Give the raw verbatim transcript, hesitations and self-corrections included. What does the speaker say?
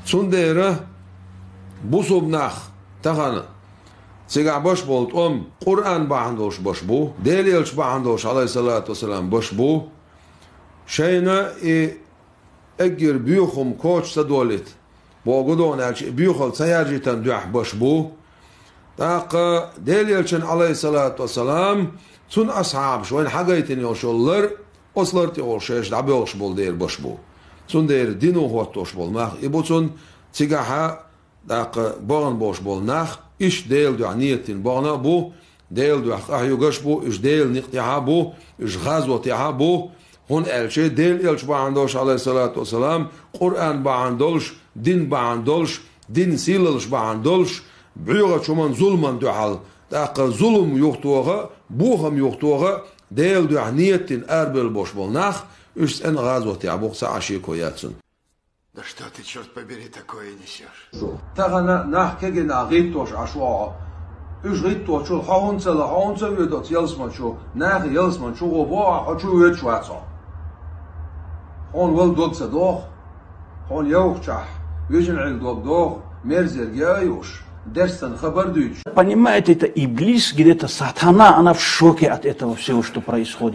Цундела бусалба нах тахана цигахь беш болу тӀом Къуръан бахьана долуш беш бу, Делан элча бахьана долуш, Ӏалайхиссалату вассалам, беш бу. Шайна и эггара боьха хӀума коча ца долийта, боху гу догӀу аьлча, и боьхалла ца яржийтарна дуьхьа беш бу. ТӀаккха Делан элчан, Ӏалайхиссалату вассалам, цуьнан асхьабаш, вайна хьагайтина йолуш йолу лар, оцу лар тӀехула шаьш дӀабоьлхуш болу дела беш бу. Цундела дино хӀоттош болу нах и бу цунна, цигахьа, тӀаккха бахана болуш болу нах, иштта Делан дуьхьа нийятдина бахана а бу, Делан дуьхьа къахьоьгуш а бу, уьш Делан некъа тӀехь а бу, уьш гӀазотехь а бу, хӀунда аьлча Делан элча бахьана долуш, Ӏалайхиссалату вассалам, Къуръан бахьана долуш, дин бахьана долуш, динан сийлаллаш бахьана долуш, бӀоьгӀачу хӀуманна, зуламна дуьхьал, тӀаккха зулам юхатоха, бохам юхатоха, Делан дуьхьа нийятдина арабевлла болуш болу нах, уьш цӀена гӀазотехь бу, цхьа а шеко яц цуьнан. Да что ты, черт побери, такое несешь? Тахана нах кегий нах гӀиттош Ӏаш ву хьо. Уьш гӀитточул хьо хӀунда ца ло, хьо хӀунда ца воьду оцу ялсамани чу, нахе ялсамани чу гӀо боху, хьо чу воьдуш вац хьо. Хьуна вала дог ца доху, хьуна йовхачохь вижина Ӏилла дог доху, мерзерг яа а юуш, дерстан хабар а дуьйцуш. Понимаете, это иблис, где-то сатана, она в шоке от этого всего, что происходит.